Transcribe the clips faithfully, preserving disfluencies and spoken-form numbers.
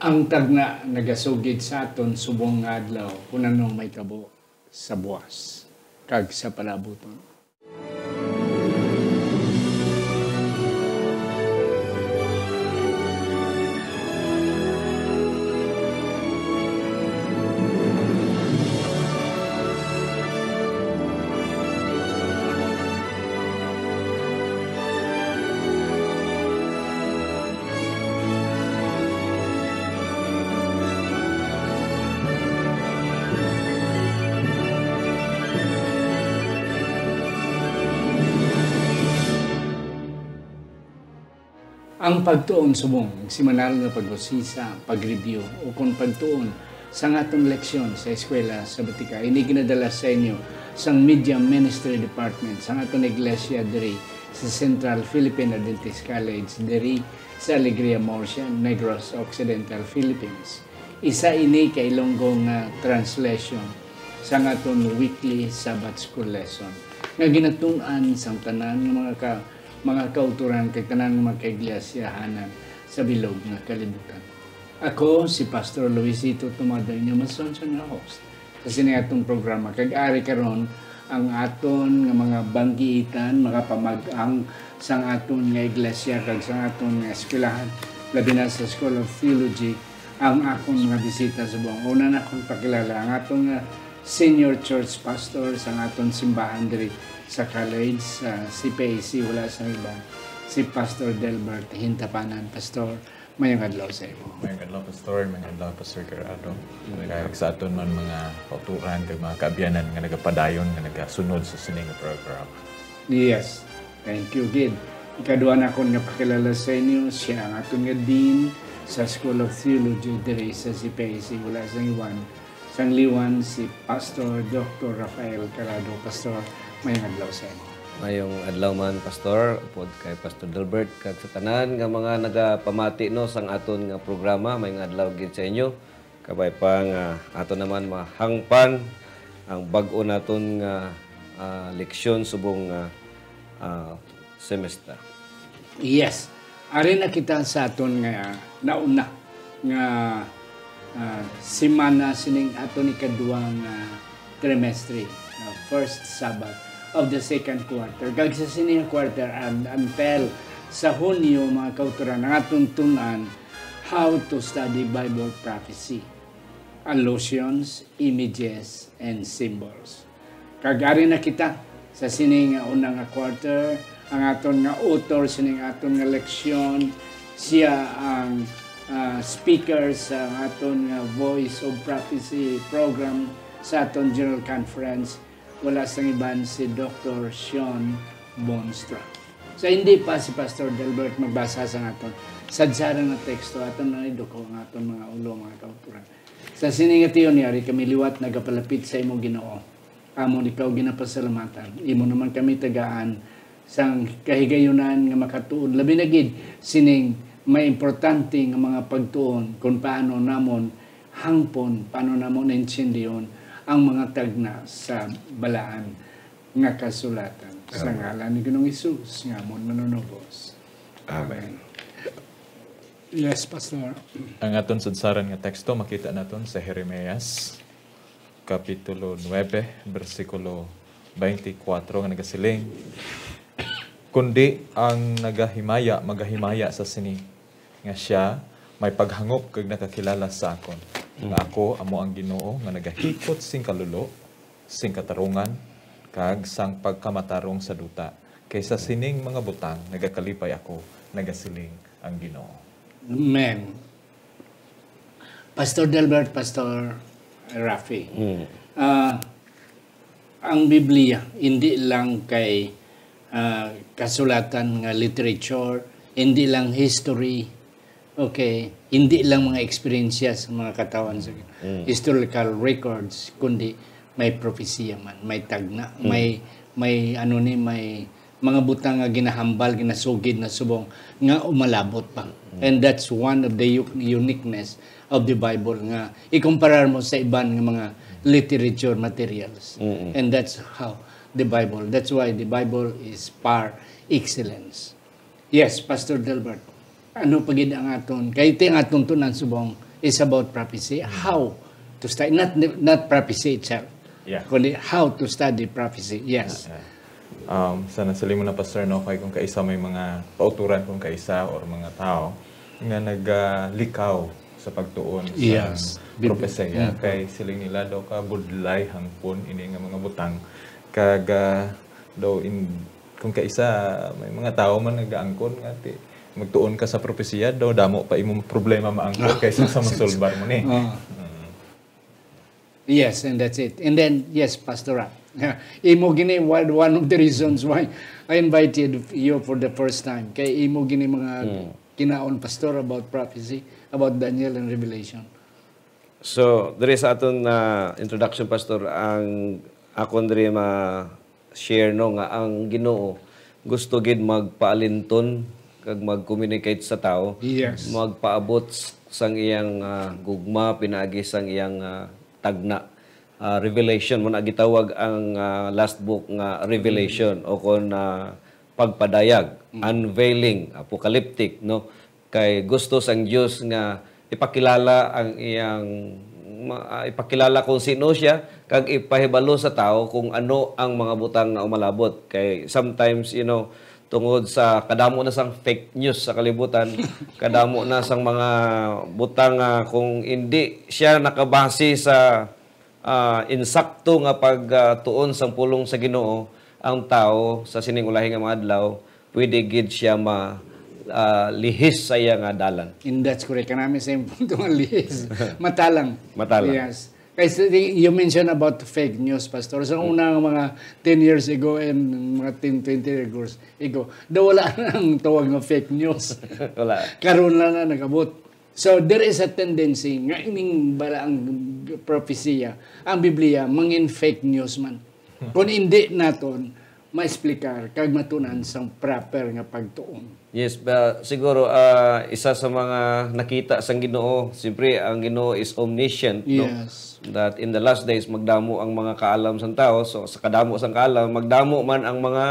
Ang tagna nagasugid sa aton subong nga adlaw, kung ano may tabo sa buwas kag sa palabuton. Ang pagtuon subong semanal nga pag-usisa, pag-review, o kon pagtuon sa aton leksyon sa eskwela sa batika, ini ginadala sa inyo sang Media Ministry Department sang aton iglesia diri sa Central Philippine Adventist College diri sa Alegria, Murcia, Negros Occidental, Philippines. Isa ini ka Ilonggo nga translation sang aton weekly Sabbath School lesson nga ginatun-an sang tanan nga mga ka, mga kautoran kag tanan nga mga kaiglesiyahanan sa bilog nga kalibutan. Ako si Pastor Luisito Tumado, inyo masonson nga host sa sini atong programa, kag ari karon ang aton nga mga banggiitan, makapamag-ang sang aton nga iglesia kag sang aton nga eskwelahan, labi na sa School of Theology, ang akon mga bisita subong. Una na akong pakilala ang aton nga senior church pastor sang aton simbahan diri sa college, sa C P A C, wala sang iba, si Pastor Delbert Hintapanan. Pastor, mayong adlaw sa imo. Mayong adlaw, Pastor. Mayong adlaw, Pastor Gerardo. Kag sa aton man mga kauturan kag mga kaabyanan nga nagapadayon, nga nagasunod sa sini nga programa. Yes. Thank you gid. Ikadua na akon nga pakilala sa inyo, siya ang aton nga Dean sa School of Theology diri sa C P A C, wala sang iban, sang liwan, si Pastor Doctor Rafael Carado. Pastor, mayong adlaw sa imo. Mayong adlaw man, Pastor, upod kay Pastor Delbert, kag sa tanan nga mga nagapamati, no, sang aton nga programa, mayong adlaw gid sa inyo. Kabay pa nga ato naman mahangpan ang bag-o naton nga, ah, leksyon subong nga, ah, semester. Yes. Ari na kita sa aton nga nauna nga, ah, semana sining aton ikadua nga trimestre, uh, first Sabbath of the second quarter. Kag sa sini nga quarter, and until sa Hunyo, mga kautoran, ang atong tun-an, how to study Bible prophecy, allusions, images, and symbols. Kag ari na kita sa sini nga una nga quarter. Ang aton nga author sining aton nga leksyon, siya ang, ah, speaker sa aton nga Voice of Prophecy program sa aton General Conference. Wala sang iban si Doctor Sean Bonstra. Sa hindi pa si Pastor Delbert magbasa sa aton sadsaran nga teksto, aton na iduko ang aton mga ulo, mga kauturan. Sa sini nga tion, yari kami liwat nagapalapit sa imo, Ginoo. Amon ikaw ginapasalamatan. Imo naman kami tagaan sang kahigayunan nga makatuon, labi na gid sining may importante nga mga pagtuon, kung paano namon hangpon, paano namon intindihon ang mga tagna sa balaan nga kasulatan. Sa Amen. Ngalan ni Ginoong Hesus nga amon Manunubos. Amen. Yes, Pastor. Ang aton sadsaran nga teksto makita naton sa Jeremias, Kapitulo nuebe, bersikulo twenty-four, nga nagasiling, "Kundi ang nagahimaya magahimaya sa sini, nga sia may paghangop kag nakakilala sa akon, nga Mm. ako amo ang Ginoo nga nagahikot sing kalulo, sing katarungan, kag sang pagkamatarong sa duta, kay sa sining mga butang nagakalipay ako," nagasiling ang Ginoo. Amen. Pastor Delbert, Pastor Rafi, Mm. ah, ang Biblia, hindi lang kay, ah, kasulatan nga literature, hindi lang history, okay, hindi lang mga eksperyensya sa mga katawan sa Mm. historical records, kundi may propesiya man, may tagna, Mm. may, may ano ni, may mga butang nga ginahambal, ginasugid na subong nga umalabot pa. Mm. And that's one of the u-, uniqueness of the Bible nga ikumparar mo sa iban nga mga literature materials. Mm-mm. And that's how the Bible, that's why the Bible is par excellence. Yes, Pastor Delbert. Ano pa gid ang aton? Kay ti ang aton tunan subong is about prophecy. How to study, not, not prophecy itself, Yeah. kundi how to study prophecy. Yes. Yeah. Um, sa nasiling mo na, Pastor, no, kay kung kaisa may mga kauturan, kung kaisa, or mga tao nga nagalikaw sa pagtuon sa Yes. Bib- propesya, Mm. kay siling nila daw ka budlay hangpon ini nga mga butang, kag ah, daw in, kung kaisa may mga tao man nagaangkon nga ti magtuon ka sa propesya daw damo pa imong problema maangkon kaysa sa masulbar mo ni. Ah. Yes, and that's it. And then, yes, Pastor Rap. Imo gini, one, one of the reasons why I invited you for the first time. Kay imo gini mga kinaon, Pastor, about prophecy, about Daniel and Revelation. So, diri sa aton na introduction, Pastor, ang akon diri ma-share, no, nga ang Ginoo gusto gid magpaalinton kag mag-communicate sa tawo, Yes. magpaabot s- sang iyang ah, gugma, pinaagi sang iyang ah, tagna. Ah, revelation mo na gitawag ang ah, last book nga Revelation o kon ah, pagpadayag, unveiling, apocalyptic, no? Kay gusto sang Dios nga ipakilala ang iyang ma- ah, ipakilala kung sino siya kag ipahibalo sa tawo kung ano ang mga butang nga umalabot. Kay sometimes, you know, tungod sa kadamo na sang fake news sa kalibutan, kadamo na sang mga butang nga kung hindi siya nakabase sa ah, insakto nga pagtuon sang pulong sa Ginoo, ang tawo sa sining ulahi nga mga adlaw pwede gid siya ma ah, lihis sa iya nga dalan. And that's correct. Kanami sa imong punto nga lihis. Matalang. Matalang. Yes. Kay sa- you mentioned about fake news, Pastor. Sa una nga mga ten years ago and mga ten, twenty years ago, daw wala na ang tawag nga fake news. Wala. Karon lang na nagabot. So, there is a tendency nga ining bala ang prophecy, ang Biblia, mangin fake news man. Kung hindi naton ma-explicar kag matunan sang proper nga pagtuon. Yes, ba, siguro ah, isa sa mga nakita sang Ginoo, siyempre ang Ginoo is omniscient, no? Yes. That in the last days magdamo ang mga kaalam sang tawo. So sa kadamo sang kaalam, magdamo man ang mga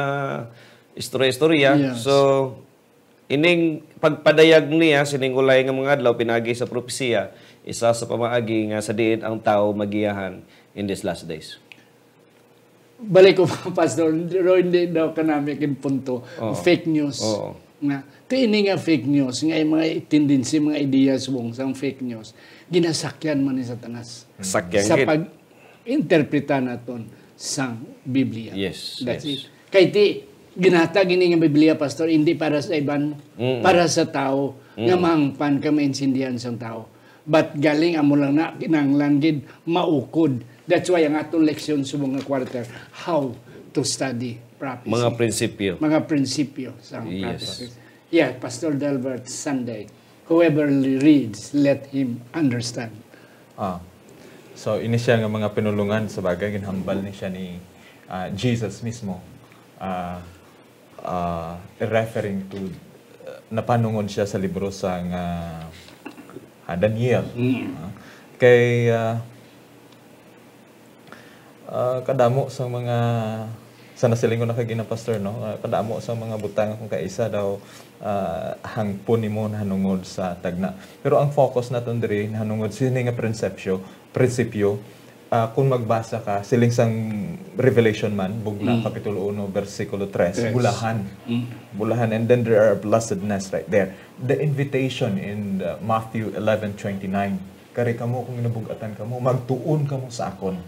istorya-istorya. Yes. So ining pagpadayag niya sining ulay nga mga adlaw pinagi sa propesiya, isa sa pamaagi nga sa diin ang tawo magiyahan in these last days. Balik ko, Pastor, pero hindi daw kanami kin punto. Oo. Fake news. Oo. Nga, ti ini nga fake news, nga yung mga tendency, mga ideas subong sang fake news, ginasakyan man ni Satanas. Sakyan Sa gid. Pag-interpreta naton sang Biblia. Yes, That's yes. it. Kay ti, ginhatag ini nga Biblia, Pastor, hindi para sa iban, Mm. para sa tao, nga mahangpan ka maintindihan sang tao. But galing amo lang na, kinahanglan gid maukod. That's why ang atong leksyon subong nga quarter, how to study prophecy. Mga prinsipyo. Mga prinsipyo sa Yes. prophecy. Yeah, Pastor Delbert, Sunday. Whoever reads, let him understand. Ah. So, ini siya nga mga pinulungan, sa bagay, ginhambal ni siya ni ah, Jesus mismo. Ah, ah, referring to, ah, napanungod siya sa libro sa nga ah, Daniel. Ah, kay ah, ah, kadamo sa mga sa nasiling ko na kagina, Pastor, no? Ah, kadamo sa mga butang kung kaisa daw ah, hangpon nimo nahanungod sa tagna. Pero ang focus naton diri nahanungod sini nga prinsipyo, prinsipyo ah, kung magbasa ka siling sang Revelation man, bugna kapitulo uno, bersikulo tres, Tres. Bulahan. Bulahan, and then there are blessedness right there. The invitation in uh, Matthew eleven twenty-nine, kari kamo kung nabugatan kamo, magtuon kamo sa akon.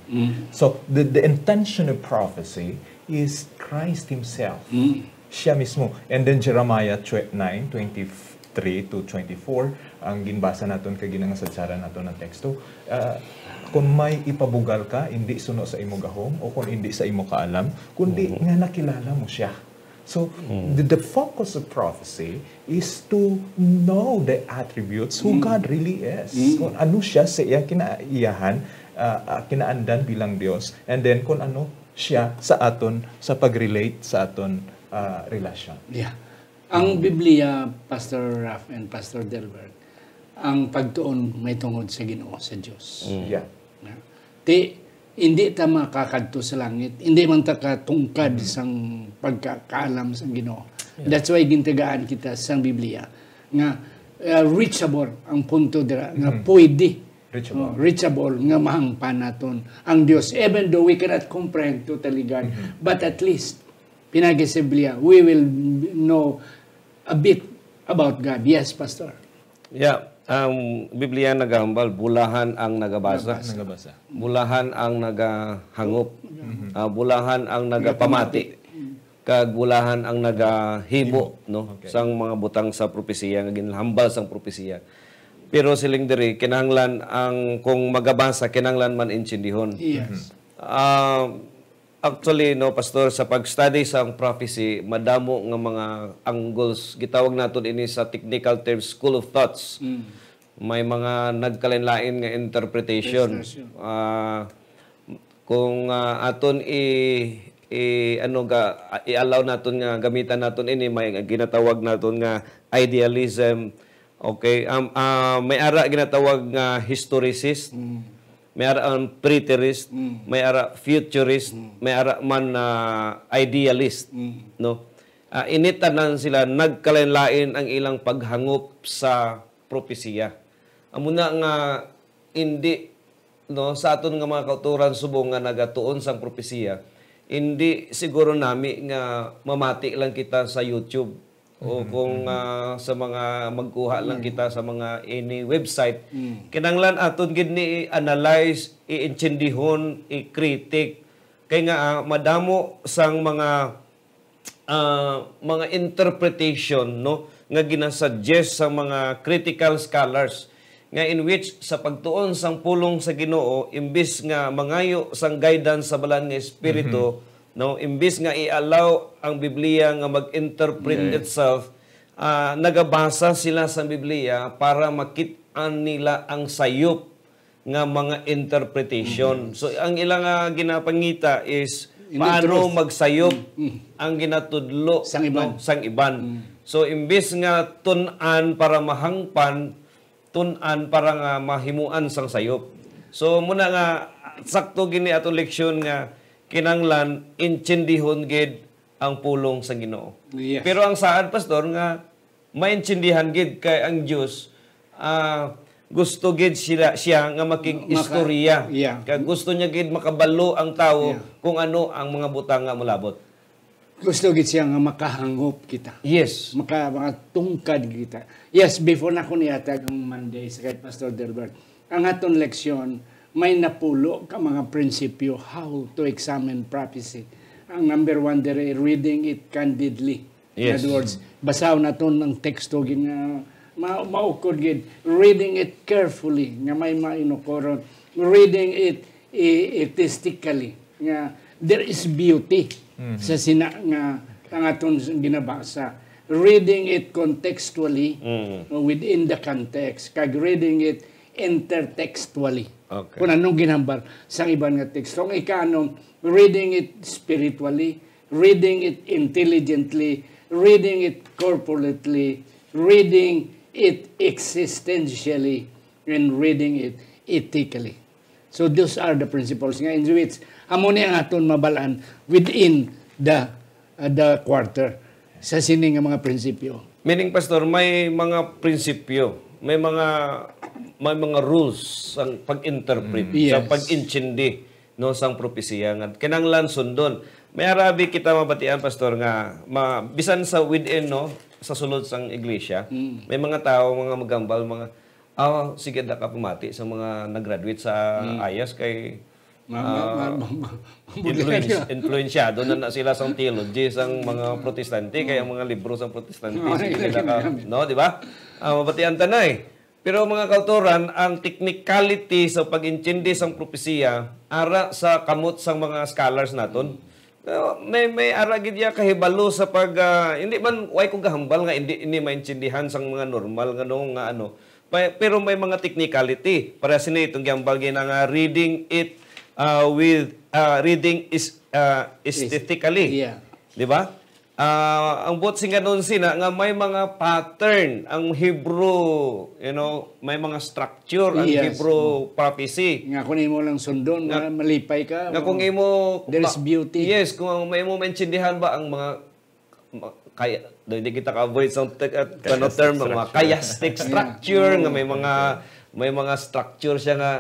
So the, the intention of prophecy is Christ himself. Siya mismo. And then Jeremiah twe- nine, twenty-three to twenty-four, ang ginbasa naton kag ginangasadsaran naton ang teksto. Ah, kung may ipabugal ka, hindi suno sa imo gahom o kung hindi sa imo kaalam, kundi nga nakilala mo siya. So, the, the focus of prophecy is to know the attributes who God really is. Kung ano siya sa iya kinaiyahan, ah, ah, kinaandan bilang Dios, and then kung ano siya sa aton sa pag-relate sa aton ah, relasyon. Yeah. Ang Biblia, Pastor Raf and Pastor Delbert, ang pagtuon may tungod sa Ginoo, sa Dios. Yeah. Ti, hindi ta makakadto sa langit, hindi man ta katungkad sang pagkakaalam sang Ginoo. That's why gintagaan kita sang Biblia nga uh, reachable ang punto dira nga pwede, reachable. Oh, reachable nga mahangpan naton ang Dios, even though we cannot comprehend totally God, but at least pinagi sa Biblia, we will know a bit about God. Yes, Pastor. Yeah, ang Biblia nagahambal, bulahan ang nagabasa. Nagabasa. Bulahan ang nagahangop. Ah, bulahan ang nagapamati. Kag bulahan ang nagahimo, no, okay, sang mga butang sa propesiya nga ginhambal sang propesiya. Pero siling diri, kinahanglan ang, kung magabasa, kinahanglan man intindihon. Yes. Ah, actually, no, Pastor, sa pag-study sa prophecy, madamo nga mga angles. Gitawag naton ini sa technical term, school of thoughts. Mm. May mga nagkalain-lain nga interpretation. Yes, yes, yes. Ah, kung, ah, aton i, i ano ga i-allow naton nga gamitan naton ini, may ginatawag naton nga idealism. Okay, um, ah, may ara ginatawag nga historicist. Mm. May ara ang preterist, mm, may ara futurist, mm, may ara man na idealist, mm, no? Ah, ini tanan sila nagkalain-lain ang ilang paghangop sa propesiya. Amo na nga hindi, no, sa aton nga mga kauturan subong nga nagatuon sang propesiya, hindi siguro nami nga mamati lang kita sa YouTube o kung, ah, sa mga magkuha lang kita sa mga any website, kinahanglan aton gid ni i-analyze, iintsindihon, i-critic. Kay nga, ah, madamo sang mga, ah, mga interpretation, no, nga ginasuggest sa mga critical scholars nga in which sa pagtuon sang pulong sa Ginoo, imbis nga mangayo sang guidance sa Balaan nga Espiritu, no, imbis nga i-allow ang Biblia nga mag-interpret itself, ah, nagabasa sila sa Biblia para makit-an nila ang sayop nga mga interpretation. So, ang ila nga ginapangita is paano magsayop ang ginatudlo sang iban. No, sang iban. So, imbis nga tun-an para mahangpan, tun-an para nga mahimuan sang sayop. So, muna nga, sakto gini atong leksyon nga kinanglan intindihon gid ang pulong sa Ginoo. Yes. Pero ang saad, Pastor, nga maintindihan gid kay ang Dios, ah, gusto gid sila, siya nga making istorya. Yeah. Kay gusto niya gid makabalo ang tawo kung ano ang mga butang nga molabot. Gusto gid siya nga makahangop kita. Yes. Maka, makatungkad kita. Yes, before na ko nihatag ang Monday sa kay Pastor Delbert, ang aton leksyon, may napulo ka mga prinsipyo how to examine prophecy. Ang number one diri, reading it candidly. In other words, basahon naton ang teksto gid nga ma- maukod gid, reading it carefully, nga may mainukoron, reading it i- artistically, nga there is beauty sa sina nga ang aton ginabasa, reading it contextually, within the context, kag reading it intertextually. Okay. Kung anong ginhambal sang iban nga teksto. Ang ikanom, reading it spiritually, reading it intelligently, reading it corporately, reading it existentially, and reading it ethically. So those are the principles nga in which amo ni ang aton mabalaan within the, uh, the quarter sa sini nga mga prinsipyo. Meaning, Pastor, may mga prinsipyo, may mga may mga rules ang pag-interpret, sa pag-intindi, no, sang propesiya nga kinahanglan sundon. May arabi kita mabatian, Pastor, nga ma, bisan sa within, no, sa sulod sang iglesia, may mga tawo, mga magambal, mga, ah, sige, da ka pamati sa mga nag-graduate sa ayas kay, ah, influence, influensyado na na sila sang theology sang mga protestante, kay ang mga libro sang protestante, sige, da ka, no, di ba? Ah, mabatian ta na eh. Pero, mga kautoran, ang technicality sa pag-intindi sang propesiya ara sa kamot sang mga scholars naton, uh, may, may ara gid iya kahibalo sa pag, ah, hindi man, way ko gahambal nga hindi ini maintindihan sang mga normal nga, no, nga ano. Pa- pero may mga technicality. Para sini itong gihambal gina nga reading it, ah, with, ah, reading is, ah, aesthetically. Yeah. Di ba? Ah, ang buot sing kanon sina nga may mga pattern ang Hebrew, you know, may mga structure ang Hebrew prophecy. Nga kung imo lang sundon, nga, malipay ka, nga kung imo, there is beauty. Yes, kung ang may imo maintindihan ba ang mga ma- kaya, hindi kita ka-avoid sa te-, uh, ano, term, mga chiastic structure, nga may mga, may mga structure siya nga,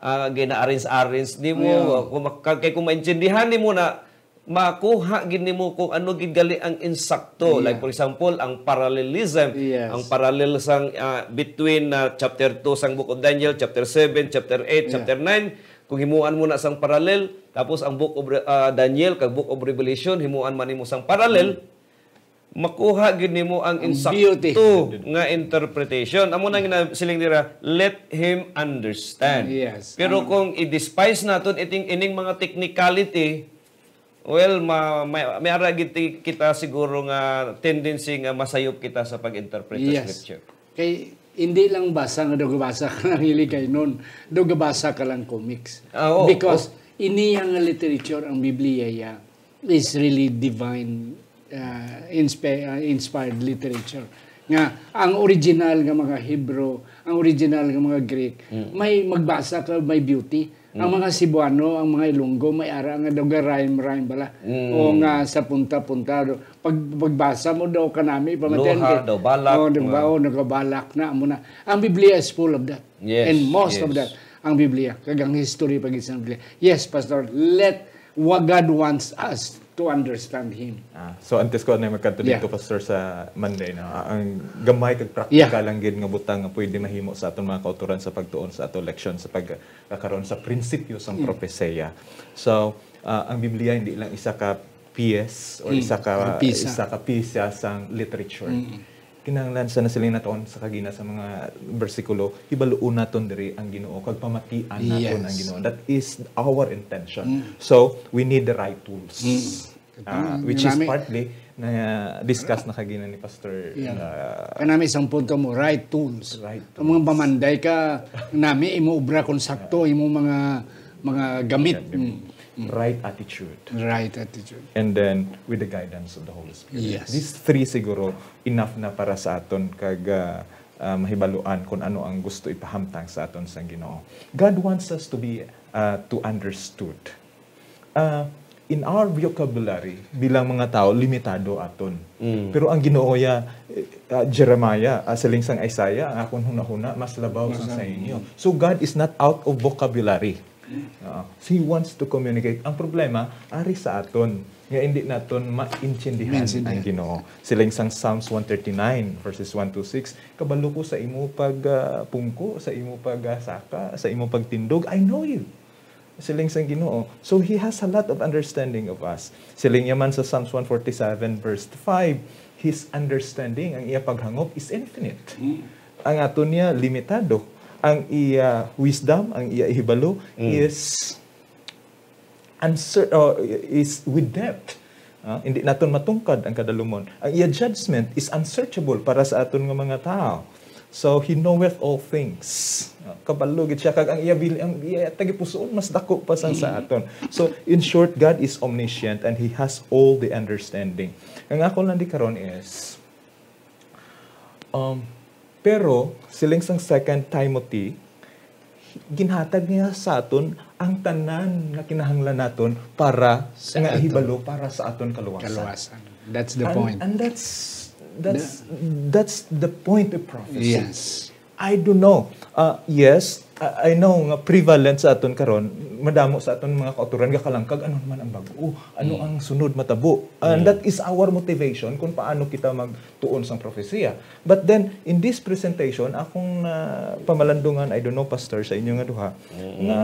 ah, gina-arrange-arrange nimo. Yeah. Kung mak-, kay kung maintindihan nimo na, makuha gid nimo kung ano gid gali ang insakto. Yeah. Like, for example, ang parallelism, yes, ang parallel sang, ah, between, ah, chapter two sang Book of Daniel, chapter seven, chapter eight, yeah, chapter nine, kung himuan mo na sang parallel, tapos ang Book of Re-, ah, Daniel kag Book of Revelation, himuan man nimo sang parallel, mm, makuha gid nimo ang, ang insakto beauty nga interpretation. Amo na nga siling nira, "Let him understand." Yes. Pero ang kung i-despise naton iting, ining mga technicality, well, ma-, may, may ara gid ti-, kita siguro nga tendency nga masayop kita sa pag-interpret sa, yes, scripture. Kay hindi lang basa nga daw gabasa ka lang Hiligaynon, daw gabasa ka lang comics. Ah, oo, because oo, ini nga literature, ang Biblia, ya, is really divine, uh, inspi-, uh, inspired literature. Nga ang original nga mga Hebrew, ang original nga mga Greek, mm, may magbasa ka, may beauty. Ang, mm, mga Cebuano, ang mga Ilonggo, may ara nga daw ga-rhyme-rhyme bala. Mm. O nga sa punta-punta, do-, pag, pagbasa mo daw kanami, pamatian luha, kay, daw balak, oh, daw ba, oh, nagabalak na, amo na. Ang Biblia is full of that. Yes, and most of, yes, that, ang Biblia, kag ang history pa gid sa Biblia. Yes, Pastor, let what God wants us to understand Him. Ah, so antes ko na magkadto, yeah, dito, Pastor, sa Monday, no? Ah, ang gamay kag practical, yeah, lang gid nga butang nga pwede mahimo sa aton mga kauturan sa pagtuon sa ato leksyon sa pag-, kakaron sa prinsipyo sang, mm, propesiya. So, ah, ang Biblia hindi lang isa ka piece or, mm, isa ka, isa ka pisa sang literature. Mm. Kinahanglan sa nasiling naton sa kagina sa mga bersikulo, hibaluon naton diri ang Ginoo kag pamatian naton ang, yes, Ginoo. That is our intention. Mm. So, we need the right tools. Mm. Ah, which is partly na discuss na kagina ni Pastor, yeah, ah, kanami isang punto mo, right tools. Right tools. Ang mga pamanday ka, nami imo obra kung sakto, imo mga, mga gamit. Yeah. Mm. Mm. Right attitude. Right attitude. And then, with the guidance of the Holy Spirit. Yes. These three siguro enough na para sa aton kag, ah, ah, mahibaluan kung ano ang gusto ipahamtang sa aton sang Ginoo. God wants us to be, ah, to understood. Ah, in our vocabulary, bilang mga tao, limitado aton. Mm. Pero ang Ginoo ya, eh, ah, Jeremiah, ah, siling sang Isaiah, "Ang akon hunahuna mas labaw sang sa inyo." So God is not out of vocabulary. Ah, He wants to communicate. Ang problema, ari sa aton, nga hindi naton maintindihan ang Ginoo. Siling sang Psalms one thirty-nine, verses one to six, "Kabalo ko sa imo pag, ah, pungko, sa imo pag, ah, saka, sa imo pagtindog. I know you." Siling sang Ginoo. So, He has a lot of understanding of us. Siling niya man sa Psalms one forty-seven, verse five, His understanding, ang iya paghangop, is infinite. Mm. Ang aton niya, limitado. Ang iya wisdom, ang iya ihibalo, mm, is unser-, uh, is with depth. Ah, hindi naton matungkad ang kadalumon. Ang iya judgment is unsearchable para sa aton nga mga tao. So, He knoweth all things. Ah, kabalo gid siya, kag ang iya bil-, ang iya tagipusoon mas dako pa sang sa aton. So, in short, God is omniscient and He has all the understanding. Ang ako lang di karon is, Um, pero, siling sang Second Timothy, ginhatag niya sa aton ang tanan nga kinahanglan naton para sa nga aton ihibalo para sa aton kaluwasan. Kaluwasan. That's the point. And that's, that's, that's the point of prophecy. Yes. I don't know. Ah, yes, I, I know nga prevalent sa aton karon, madamo sa aton mga kautoran gakalangkag, ano naman ang bag-o? Ano ang sunod matabo? And that is our motivation kung paano kita magtuon sang propesiya. But then, in this presentation, akong, ah, pamalandungan, I don't know, Pastor, sa inyo nga duha, nga,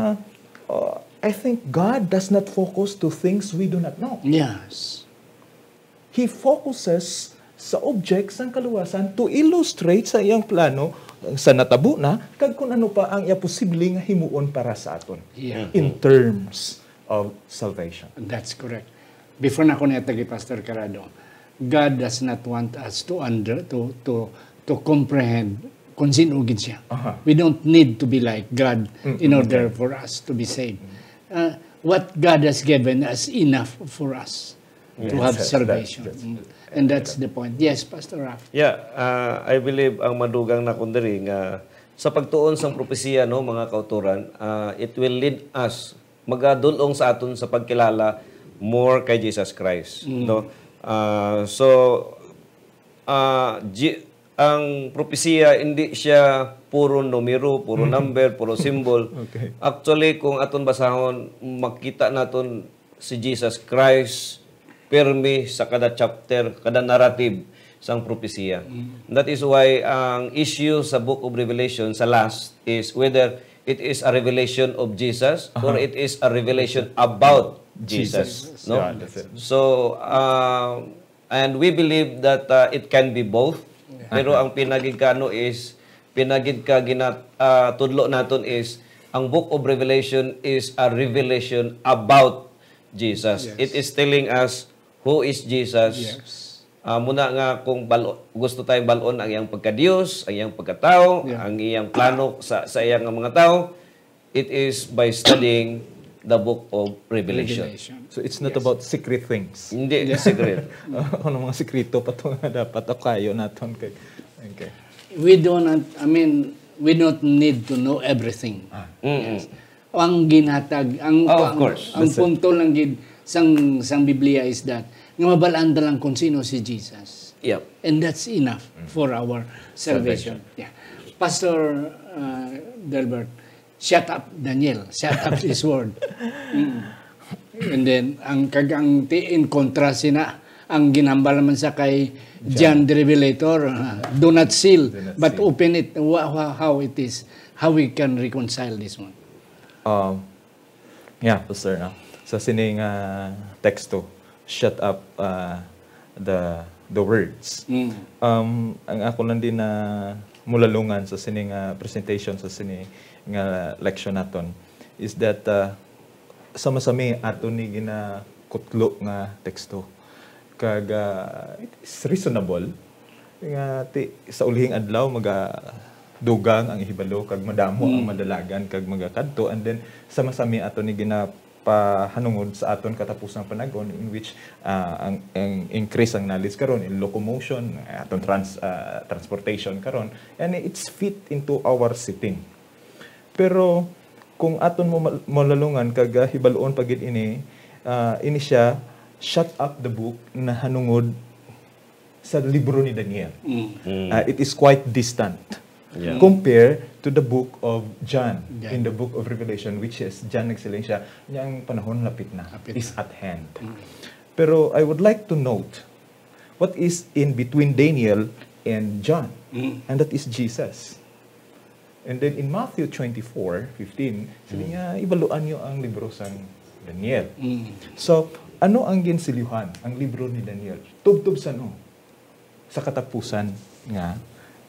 uh, I think God does not focus to things we do not know. Yes. He focuses sa object sang kaluwasan to illustrate sa iyang plano sa natabo na kag kung ano pa ang iya posible nga himuon para sa aton in terms of salvation. That's correct. Before na ko niya tagi, Pastor Carado, God does not want us to under, to, to, to comprehend kung sino gid siya. Aha. We don't need to be like God in order for us to be saved. Uh, what God has given us enough for us to have salvation. And that's the point. Yes, Pastor Ralph. Yeah, uh, I believe ang madugang na kundiri nga sa pagtuon sang propesiya, no, mga kautoran, uh, it will lead us magadul-ong sa aton sa pagkilala more kay Jesus Christ, no? Ah, so, ah, Ji-, ang propesiya hindi siya puro numero, puro number, puro symbol. Okay. Actually, kung aton basahon, makita naton si Jesus Christ pirmi sa kada chapter, kada narrative sang propesiya. That is why ang issue sa Book of Revelation sa last is whether it is a revelation of Jesus or it is a revelation about Jesus, no? Yeah, that's it. So, um, and we believe that uh, it can be both. Pero ang pinagigkano is, pinagid ka ginat, uh, tudlo naton is, ang Book of Revelation is a revelation about Jesus. Yes. It is telling us who is Jesus. Yes. Ah, muna nga kung bal- gusto tayong balon ang iyang pagka-Dios, ang iyang pagkatao, Yeah. ang iyang plano sa sa iyang mga tao, it is by studying the book of Revelation. Revelation. So it's not Yes. about secret things. Hindi secret. Ano mga sikreto pa to nga dapat akayo naton kay. Okay. We do not, I mean, we don't need to know everything. Mm-mm. Ang ginhatag, ang, Oh, of ang, course. ang Listen. punto lang gid sang sang Biblia is that nga mabalaan ta lang kung sino si Jesus. Yep. And that's enough for our salvation. Yeah. Pastor uh, Delbert, shut up, Daniel. Shut up this word. Mm. And then, ang kag ang ti in kontra sina, ang ginhambal naman sa kay John the Revelator, uh, do not seal, Do not but seal. Open it. Wha- wha- how it is, how we can reconcile this one. Um, yeah, Pastor, no? Sa sining ah, teksto, shut up ah, the the words. Mm. Um, ang ako lang din na mulalungan sa sining ah, presentation sa sini nga leksyon naton is that ah, sama-sami ato ni ginakutlo nga teksto. Kag ah, it is reasonable nga ti, sa ulihing adlaw magadugang ang ihibalo kag madamo ang madalagan kag magakadto, and then sama-sami ato ni ginapahanungod sa aton katapusang panag-on in which ah, ang, ang increase ang knowledge karon in locomotion, aton trans, ah, transportation karon, and it's fit into our setting. Pero kung aton mo malalungan kag ah, hibaluon pa gid ini, ah, ini siya shut up the book nahanungod sa libro ni Daniel. Mm. Uh, it is quite distant Yeah. compared to the book of John John. in the book of Revelation, which is John nagsiling siya, "Ang panahon lapit na, Lapit is na. at hand." Pero I would like to note what is in between Daniel and John, Mm. and that is Jesus. And then in Matthew twenty-four fifteen, sabi niya, "Ibaluan niyo ang libro sang Daniel." Mm. So, ano ang ginsilyuhan, ang libro ni Daniel? Tubtob sa ano? Sa katapusan nga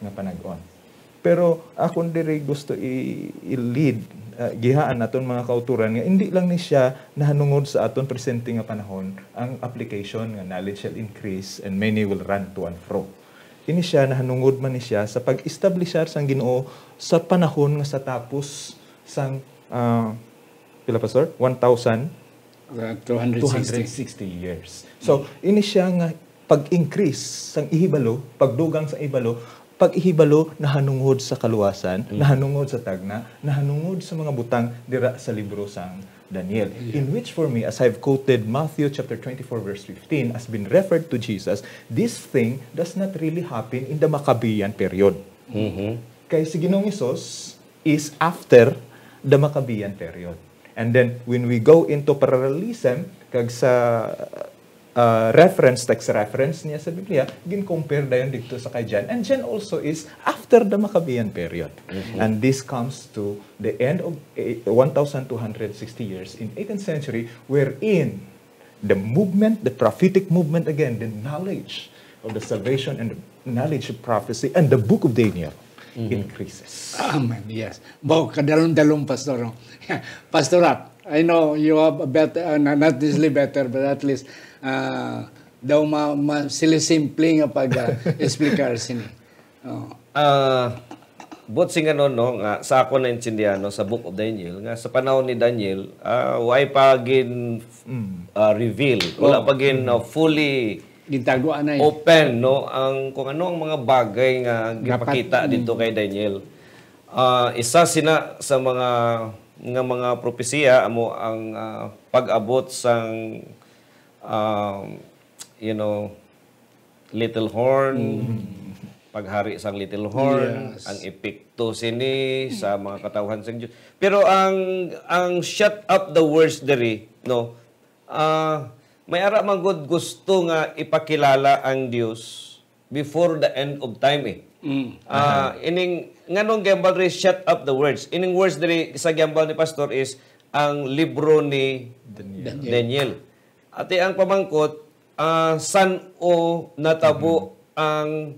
nga panag-on. Pero akon diri gusto i- i-lead, ah, gihaan naton mga kauturan nga hindi lang ni siya nahanungod sa aton presente nga panahon ang application nga knowledge shall increase and many will run to and fro. Ini siya, nahanungod man ni siya sa pag-establishar sang Ginoo sa panahon nga sa tapos sang, ah, pila, Pastor? One thousand? Uh, two hundred sixty. Two hundred sixty years. So, ini siya nga pag-increase sang ihibalo, pagdugang sa ihibalo, pag-ihibalo nahanungod sa kaluwasan, nahanungod sa tagna, nahanungod sa mga butang dira sa libro sang Daniel. In which, for me, as I've quoted Matthew chapter twenty-four, verse fifteen, as been referred to Jesus, this thing does not really happen in the Maccabean period. Kay si Ginoong Hesus is after the Maccabean period. And then, when we go into parallelism, kag sa uh, reference, text reference niya sa Biblia, gin-compare dayon dito sa kay John. And John also is after the Maccabean period. And this comes to the end of eh, one thousand two hundred sixty years in eighteenth century, wherein the movement, the prophetic movement again, the knowledge of the salvation and the knowledge of prophecy and the book of Daniel increases. Amen. Yes. Baw, kadalom-dalom, Pastor. No? Pastor Rap, I know you have a better, uh, not necessarily better, but at least, uh, daw ma, ma sila simple nga pag uh, explicar sini. Oh. Ah, but sing ano, no, nga sa ako naintindihan, no, sa Book of Daniel, nga sa panahon ni Daniel, ah, way pa gin ah, reveal, wala Oh. pa gin ah, fully Gintago anay. Open, no, ang kung ano ang mga bagay nga Dapat, gipakita mm. dito kay Daniel. Ah, isa sina sa mga nga mga propesiya amo ang ah, pag-abot sang ah, you know, Little Horn, paghari sang Little Horn, Yes. ang epekto sini sa mga katawhan sang Dios. Pero ang ang shut up the words diri, no? Ah, may ara man gud gusto nga ipakilala ang Dios before the end of time eh. Mm. Ah, ining nganong giambal diri shut up the words. Ining words diri sa giambal ni pastor is ang libro ni Daniel. Daniel. Ati ang pamangkot, ah, san-o natabo ang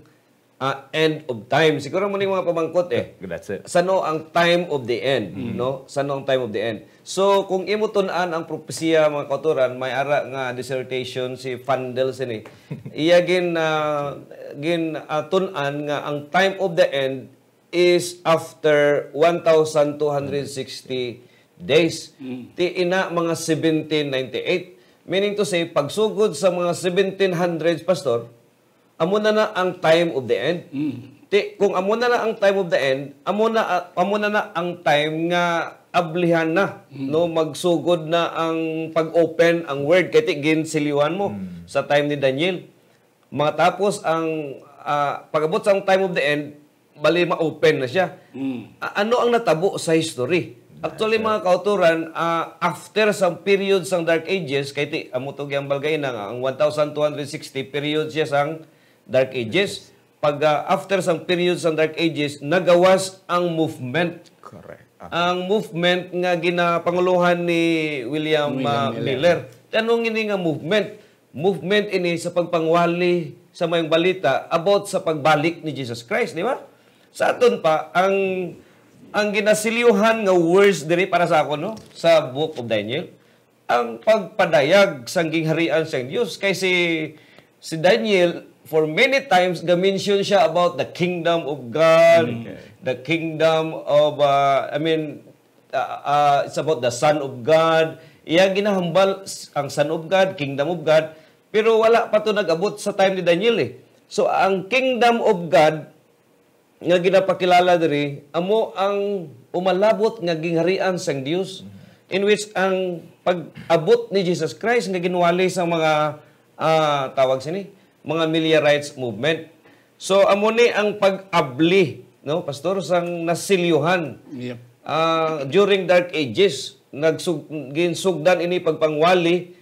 ah, end of time. Siguro mo ni mga pamangkot eh. That's it. Sano ang time of the end, no? Sano ang time of the end? So, kung imo tun-an ang propesiya, mga kautoran, may ara nga dissertation si Fandel sini. Iya gin, ah, gin, ah, tun-an nga ang time of the end is after one thousand two hundred sixty days. Ti ina mga seventeen ninety-eight. Meaning to say, pagsugod sa mga seventeen hundreds, Pastor, amo na na ang time of the end. Ti, kung amo na na ang time of the end, amo na, ah, amo na na ang time nga ablihan na, no? Magsugod na ang pag-open ang word. Kay ti, ginsilyuhan mo sa time ni Daniel. Matapos ang, ah, pag-abot sa time of the end, bali ma-open na siya. A- ano ang natabo sa history? Actually, mga kautoran, ah, after sa period sang Dark Ages, kay ti, amo to gihambal gayna nga ang one thousand two hundred sixty period siya sang Dark Ages. Pag, ah, after sang period sang Dark Ages, nagawas ang movement. Correct. Ah. Ang movement nga ginapangulohan ni William, William ah, Miller. Miller. Anong ini nga movement? Movement ini sa pagpangwali sa mayong balita about sa pagbalik ni Jesus Christ, di ba? Sa aton pa, ang, ang ginasilyuhan nga words diri para sa akon, no, sa Book of Daniel, ang pagpadayag sang gingharian sang Dios. Kay si, si Daniel, for many times, ga-mention siya about the kingdom of God, Okay. the kingdom of, uh, I mean, uh, uh, it's about the Son of God. Iya ginahambal s- ang Son of God, Kingdom of God, pero wala pa to nag-abot sa time ni Daniel eh. So ang Kingdom of God nga ginapakilala diri amo ang umalabot nga gingharian sang Dios, in which ang pag-abot ni Jesus Christ nga ginwali sa mga, ah, tawag sini, mga Millerites movement. So amo ni ang pag-abli, no, Pastor, sang nasilyuhan. Yep. Ah, during Dark Ages, nagsug- ginsugdan ini pagpangwali,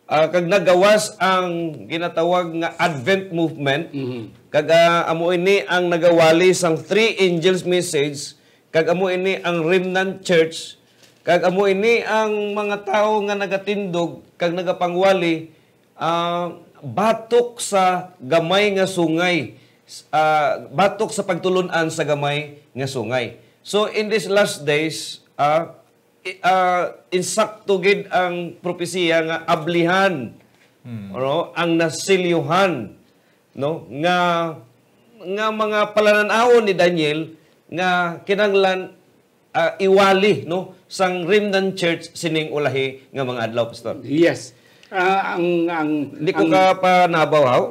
ah, kag nagawas ang ginatawag nga Advent movement. Mhm. Kag, ah, amo ini ang nagawali sang three angels message, kag amo ini ang remnant church, kag amo ini ang mga tawo nga nagatindog kag nagapangwali, ah, batok sa gamay nga sungay, s- ah, batok sa pagtulon-an sa gamay nga sungay. So in these last days, ah, i- ah, insakto gid ang propesiya nga ablihan, ano, ang nasilyuhan, no, nga, nga mga palanan-awon ni Daniel nga kinahanglan, ah, iwali, no, sang remnant church sining ulahi nga mga adlaw, Pastor. Yes. Ah, ang ang Di ko ang, ka pa nabaw, haw?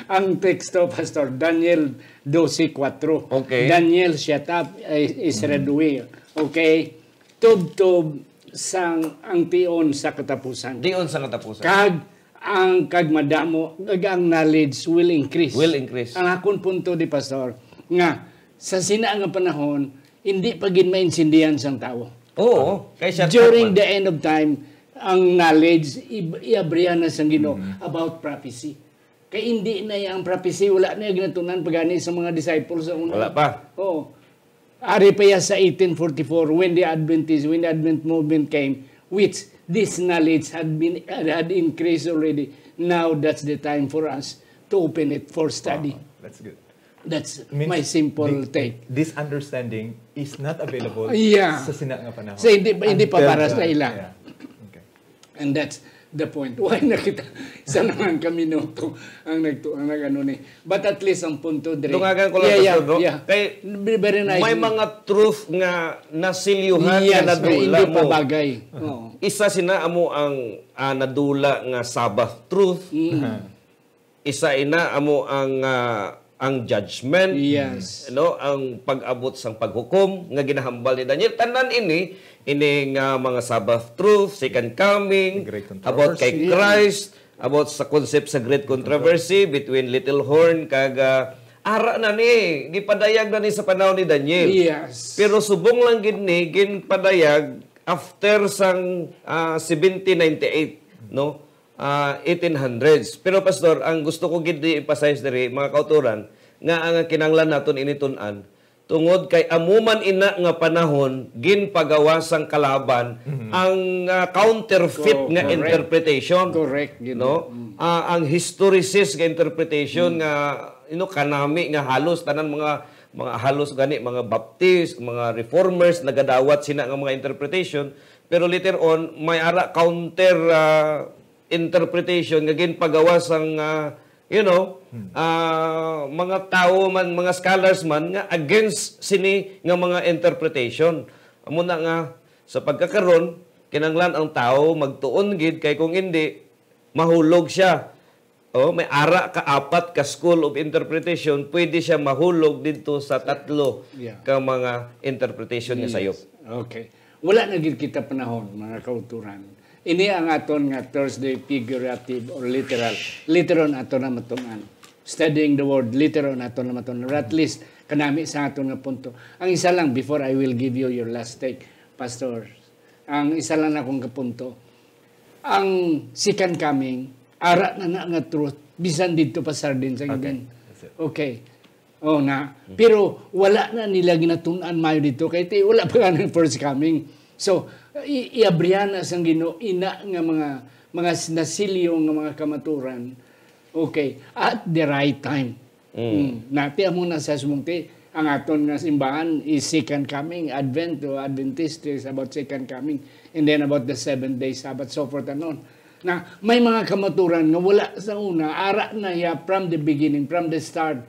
Ang teksto, Pastor, Daniel doce cuatro. Okay. Daniel, shut up, eh, Israel, do we. Okay. Tubtob sang ang tion sa katapusan. Tion sa katapusan. Kag ang kag madamo, kag ang knowledge will increase. Will increase. Ang akon punto di, Pastor, nga sa sina nga panahon, hindi pa gid maintindihan sang tawo. Oo, kay siya During the end of time, ang knowledge i- iabrihan na sang Ginoo about prophecy. Kay hindi na ang prophecy, wala na ginatunan pagani sa mga disciples sa una. Wala pa. Oo. Ari pa ya sa eighteen forty-four, when the Adventist, when the Advent movement came, which this knowledge had been had increased already. Now that's the time for us to open it for study. Wow, that's good. That's Means my simple the- take. This understanding is not available Yeah. sa sina nga panahon. So, hindi pa- hindi pa Until para the- sa ila. Yeah. Okay. And that's the point. Why na kita sa naman ka minuto ang nagtu ang nagano ni. But at least ang punto diri. Dungagan ko lang, yeah, yeah, Pastor, no? Yeah. Kay Be- very nice. May mga truth nga nasilyuhan Yes, nga nadula hindi pa mo. Bagay. Oo. Isa sina amo ang ah, nadula nga Sabbath truth. Mm. Isa ina amo ang ah, ang judgment, Yes. no, ang pag-abot sang paghukom nga ginahambal ni Daniel. Tanan ini, ini nga mga Sabbath truth, second coming, The great about kay controversy. Christ, about sa concept sa great controversy between Little Horn kag, ah, ara na ni, gipadayag na ni sa panahon ni Daniel. Yes. Pero subong lang gid ni ginpadayag after sang, ah, seventeen ninety-eight, no? Ah, eighteen hundreds. Pero, Pastor, ang gusto ko gid i-emphasize diri, mga kauturan, nga ang kinahanglan naton ini tun-an, tungod kay amo man ina nga panahon ginpagawa sang kalaban ang, ah, counterfeit Co- nga correct. interpretation. Correct, gid. No? Ah, ang historicist nga interpretation nga, you know, kanami nga halos tanan mga, mga halos gani, mga Baptist, mga reformers, nagadawat sina nga mga interpretation. Pero later on, may ara counter, ah, interpretation nga ginpagawa sang, ah, you know, ah, mga tawo man, mga scholars man nga against sini nga mga interpretation. Amo na nga sa pagkakaron, kinahanglan ang tawo magtuon gid, kay kung hindi, mahulog siya. Oh, may ara ka apat ka school of interpretation, pwede siya mahulog didto sa tatlo Yeah. ka mga interpretation nga sayop. Okay. Wala na gid kita panahon, mga kauturan. Ini ang aton nga Thursday figurative or literal. Later on ato na matun-an. Studying the word, later on ato na matun-an. Or at least, kanami sa aton nga punto. Ang isa lang, before I will give you your last take, Pastor, ang isa lang akong kapunto. Ang second coming, ara na na nga truth, bisan didto pa sardin sa Okay. Eden. That's it. Okay. Oh, na. Pero wala na nila ginatun-an mayo dito kay ti wala pa nga ang first coming. So, i- iabrihan na sang Ginoo ina nga mga mga nasilyo nga mga kamaturan. Okay, at the right time. Mm. Nati amo na sa sumungti, ang aton nga simbahan is second coming, Advent o Adventist is about second coming, and then about the seventh day Sabbath, so forth and on. Na may mga kamaturan nga wala sa una, ara na ya from the beginning, from the start,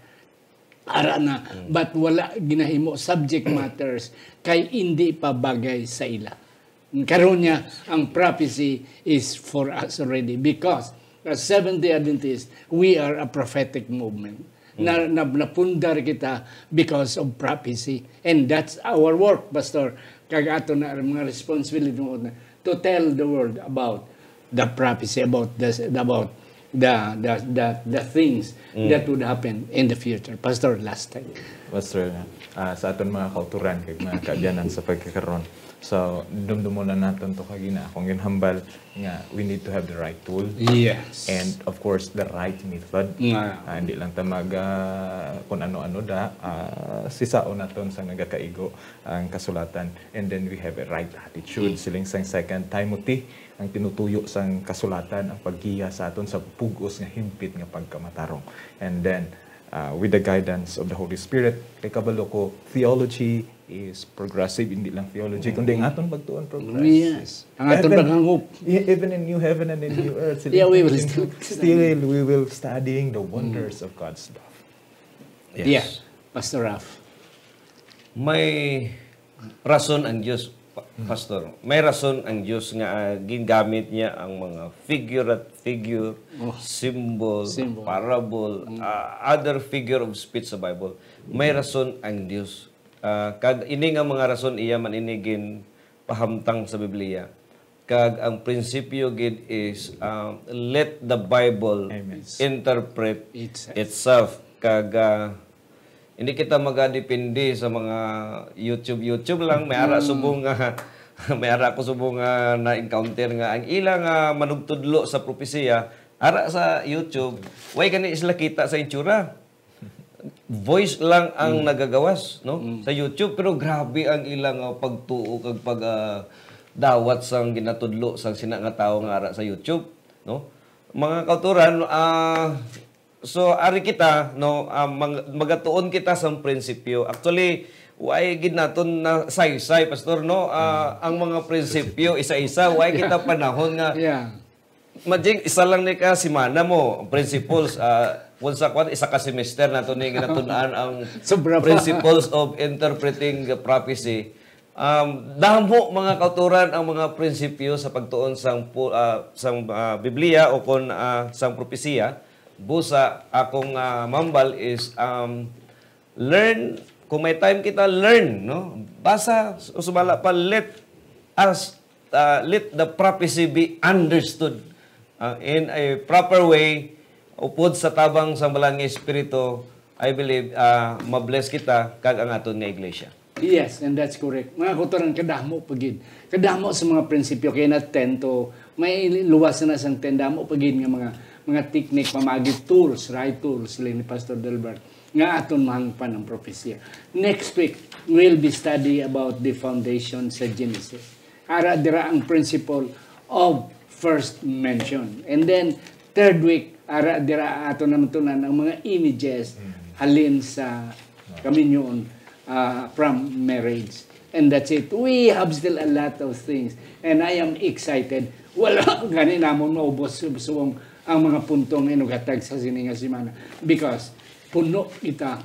ara na, but wala ginahimo subject matters kay hindi pa bagay sa ila. Karon niya, ang prophecy is for us already because as Seventh-day Adventist, we are a prophetic movement. Na, na, napundar kita because of prophecy. And that's our work, Pastor. Kag ato na ang mga responsibility mo na to tell the world about the prophecy, about the, about the, the, the, the things that would happen in the future. Pastor, last time. Pastor, ah, sa aton mga kauturan kag mga kaabyanan sa pagkakaron. So, dumdumon na naton to kagina akong ginhambal nga we need to have the right tool. Yes. And of course, the right method. Nga. Ah, hindi lang ta mag ah, kung ano-ano da, ah, sisaon naton sa nagakaigo ang kasulatan. And then we have a right attitude. Siling sang Second Timothy, ang tinutuyo sang kasulatan, ang paggiya sa aton sa pug-os nga himpit nga pagkamatarong. And then, ah, with the guidance of the Holy Spirit, kay kabalo ko, theology is progressive, hindi lang theology, kundi ang aton pagtuon progress. Yes. Ang aton Even- paghangop. e- Even in new heaven and in new earth, Yeah, we will still, still- still we will studying the wonders of God's love. Yeah, Pastor Ralph. May rason ang Dios, Pa- Pastor. May rason ang Dios nga, ah, gingamit niya ang mga figure at figure, Oh. symbol, Symbol. parable, ah, other figure of speech sa Bible. May rason ang Dios. Ah, kag ini nga mga rason iya man ini ginpahamtang sa Biblia. Kag ang prinsipyo gid is, ah, let the Bible Amen. interpret Itself. itself. Kag, ah, hindi kita magadepende sa mga YouTube, YouTube lang. May ara subong nga, may ara ko subong nga na-encounter nga ang ila nga manugtudlo sa propesiya, ara sa YouTube, way gani sila kita sa itsura. Voice lang ang nagagawas, no? Sa YouTube, pero grabe ang ilang, ah, pagtuo kag pag, ah, dawat sang ginatudlo sang sina nga tawo nga ara sa YouTube, no? Mga kauturan, ah, so ari kita, no, ah, mag- magatuon kita sa prinsipyo. Actually, why gid naton na saysay, Pastor, no? Ah, ang mga prinsipyo isa-isa, why kita panahon nga Yeah. Majing, isa lang ni ka semana mo, principles, ah, kung sa kwan, isa ka semester nato ni ginatun-an ang Sobra pa. principles of interpreting the prophecy. Um, damo mga kauturan ang mga prinsipyo sa pagtuon sang pu- ah, sang ah, Biblia o kon ah, sang propesiya. Busa akong ah, mambal is um, learn, kung may time kita, learn, no? Basa, o sumala pa, let us, uh, let the prophecy be understood. Ah, in a proper way, upod sa tabang sang Balaan nga Espiritu, I believe, ah, mabless kita kag ang aton nga iglesia. Yes, and that's correct. Mga kautoran, kadamo pa gid. Kadamo sa mga prinsipyo kay na ten to, may luwas na sang ten, damo pa gid nga mga, mga technique, pamagi tools, right tools, sila ni Pastor Delbert, nga aton mahangpan ang propesya. Next week, we'll be study about the foundation sa Genesis. Ara dira ang principle of first mention. And then, third week, ara dira ato naman tunan ang mga images halin sa kaminyoon, ah, from marriage. And that's it. We have still a lot of things. And I am excited. Wala gani namon maubos subong ang mga punto nga inugatag sa sini nga semana. Because puno kita,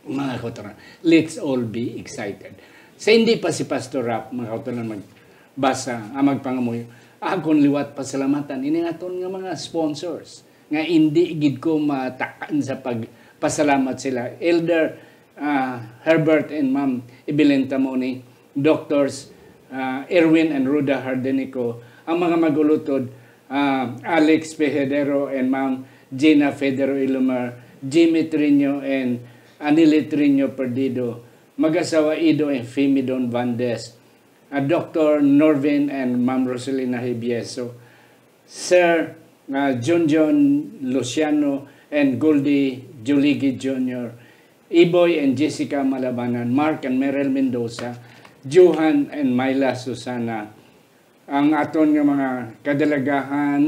mga kautoran. Let's all be excited. Sa hindi pa si Pastor Rap, mga kautoran, magbasa, ah, magpangamuyo, akon liwat pasalamatan ini aton nga mga sponsors nga hindi gid ko matakan sa pagpasalamat sila. Elder, ah, Herbert and Ma'am Evelyn Tamoni, Doctors, ah, Erwin and Ruda Hardenico, ang mga magulutod, ah, Alex Pejadero and Ma'am Gina Federo Ilumar, Jimmy Triño and Anili Triño Perdido, mag-asawa Ido and Femi Don Vandes, ah, Doctor Norvin and Ma'am Roselina Hibieso, Sir, ah, Junjun Luciano and Goldie Juligi Junior, Iboy and Jessica Malabanan, Mark and Meryl Mendoza, Johan and Myla Susana, ang aton nga mga kadelegahan,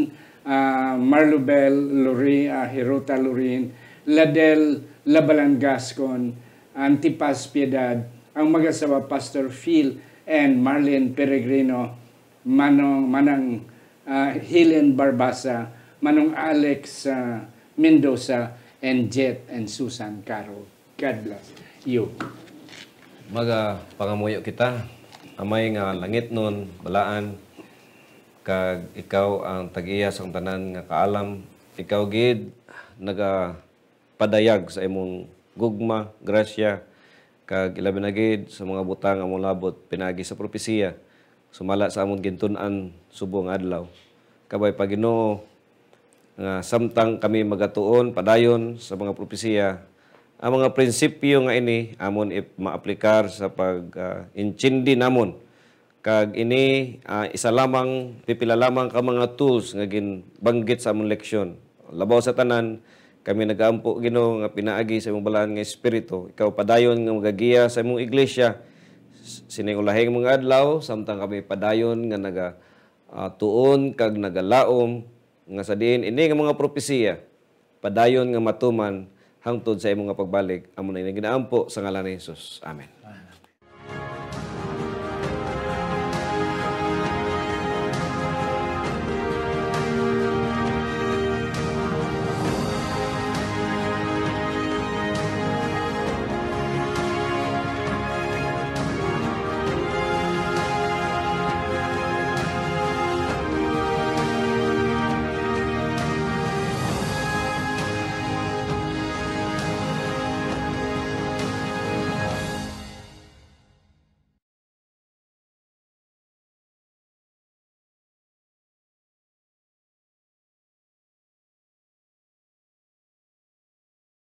ah, Marlubel Lori-, ah, Hirota Lorin, Ladel Labalan Gascon, Antipas Piedad, ang mag-asawa Pastor Phil and Marlene Peregrino, Manong, Manang, ah, Helen Barbasa, Manong Alex, ah, Mendoza, and Jet and Susan Carol. God bless you. Magapangamuyo kita, Amay nga langitnon, balaan, kag ikaw ang tag-iya sang tanan nga kaalam. Ikaw gid nagapadayag sa imong gugma, grasya, kag ilabi na gid sa mga butang nga molabot pinaagi sa propesiya, sumala sa amon gintun-an subong nga adlaw. Kabay pa, Ginoo, nga samtang kami magatuon padayon sa mga propesiya, ang mga prinsipyo nga ini amon ip-, maaplikar sa pag, ah, intindi namon. Kag ini, ah, isa lamang, pipila lamang ka mga tools nga ginbanggit sa amon leksyon. Labaw sa tanan, kami nagaampo, Ginoo, nga pinaagi sa imong balaan nga Espiritu, ikaw padayon nga magagiya sa imong iglesia s-, sining ulahing mga adlaw, samtang kami padayon nga naga, ah, tuon kag nagalaom nga sa diin ini nga mga propesiya padayon nga matuman hangtod sa imo nga pagbalik. Amo na ini ginaampo sa ngalan ni Jesus. Amen. Amen.